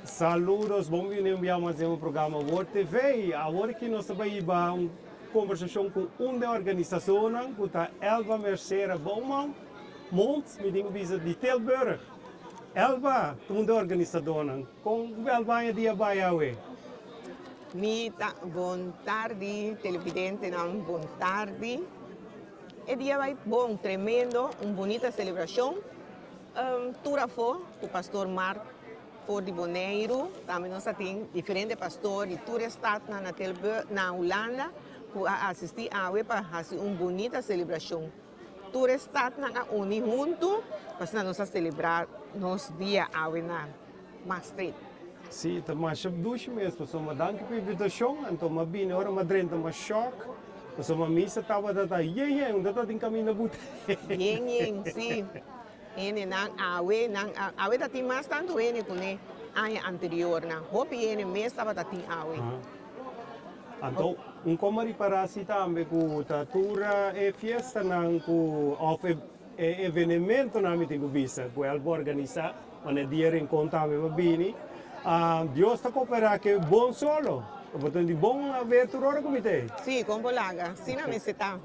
Saludos, bon bini un bia mas den un programa Word TV. Awor ki nos ta bai hiba un kombersashon ku un den organisadonan ku ta Elba Mercera Bouwman Mont, mi tin ku bisa di Tilburg. Elba ta un den organisadonan. Kon Elba aña dia bai awe? Mi ta bon tardi televidentenan, bon tardi. E dia bai bon, tremendo, un bunita selebrashon. Tur afó ku Pastor Mark for di Boneiru, tambe nos a tin diferente pastor di tur e statnan na Tilburg, na Hulanda ku a asistí awe pa hasi un bunita selebrashon. Tur e statnan a uni huntu pa asina nos a selebrá nos dia awe na Maastricht. Sí, ta masha dushi mes, pasobra danki pa invitashon, anto m'a bini ora m'a drenta m'a shòk, pasobra misa tabata ta yen yen, unda ta tin kaminda buta. Yen yen, sí. Hendenan awe, nan awe ta tin mas tantu hende ku ne aña anteriornan. Hopi hende mes tabata tin awe. Anto un koma ripará si tambe ku ta tur e fiestanan ku òf e E evenementonan mi tin ku bisa ku el por organisá, manera dia Rincon tambe pa bini. Dios ta koperá ku e bon solo. Bo ta di bon awe tur ora ku mi ta ei. Sí, kon por laga. Asina mester ta.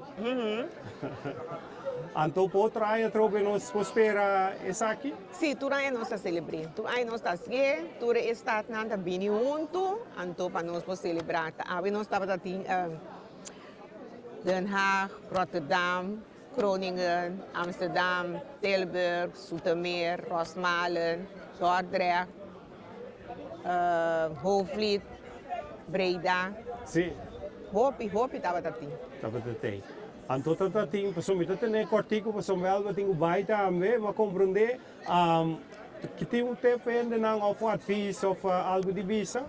Anto por otro aña atrobe nos por spera esaki? Sí, tur aña nos ta selebr'é. Tur aña nos ta hasié, tur e statnan ta bini huntu, anto pa nos por selebrá. Ta awe nos tabata tin Den Haag, Rotterdam, Groningen, Amsterdam, Tilburg, Zoetermeer, Rosmalen, Dordrecht, Hoogvliet, Breda. Sí. Hopi, hopi tabata tin. Tabata tin. Anto tabata tin, pasobra mi ta tene kòrtiku pasobra mi alba tin ku bai tambe, mi a komprondé ki tin un tep pa hendenan òf un advis òf algu di bisa.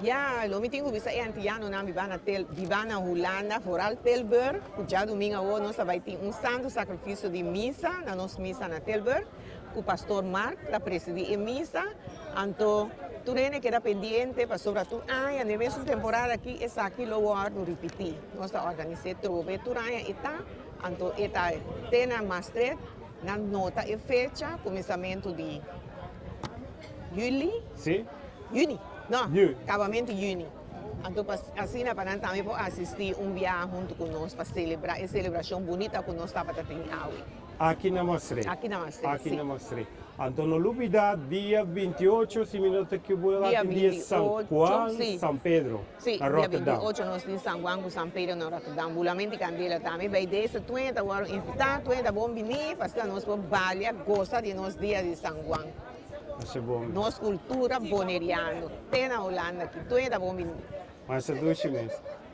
Ya, lo mi tin ku bisa e antianonan biba na Tel, biba na Hulanda, foral Tilburg, ku djadumingu awor nos ta bai tin un santu sakrifisio di misa na nos misa na Tilburg, ku pastor Mark ta presidí e misa. Anto tur hende keda pendiente pasobra tur aña den mesun temporada aki esaki lo wòrdu ripití. Nos ta organis'é trobe tur aña e ta, anto e ta te na Maastricht, nan nota e fecha, kuminsamentu di juli. Sí. Juni, no, Ju. kabamentu juni. Anto pa asina pa nan tambe por asistí un biaha huntu ku nos pa selebrá e selebrashon bunita ku nos tabata tin awe. Aki na Maastricht. Aki na Maastricht, Aki sí. na Maastricht. Anto no lubidá dia 28, si mi no ta ekiboká, Dia tin dia San 28, Juan, sí. San Pedro, Sí, na dia Rotterdam. 28 nos tin San Juan ku San Pedro na Rotterdam. Bulamento di kandela tambe. Bai dese tuenda ta wòrdu invitá, tuenda ta bon biní pa asina nos por balia, gosa di nos dia di San Juan. Masha bon mes. Nos cultura boneriano te na Holanda aki. Tur ta bon bini. Masha dushi mes.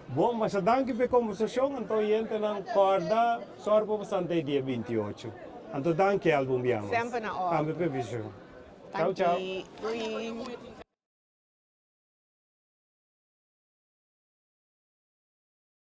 Bon, masha danki pa e conversacion. Anto oyentenan corda sor pa bo santa e dia 28. Anto danki Elba un bia mas. Semper na orde. Tambe pa e vision. Chao, chao. Danki. Doei.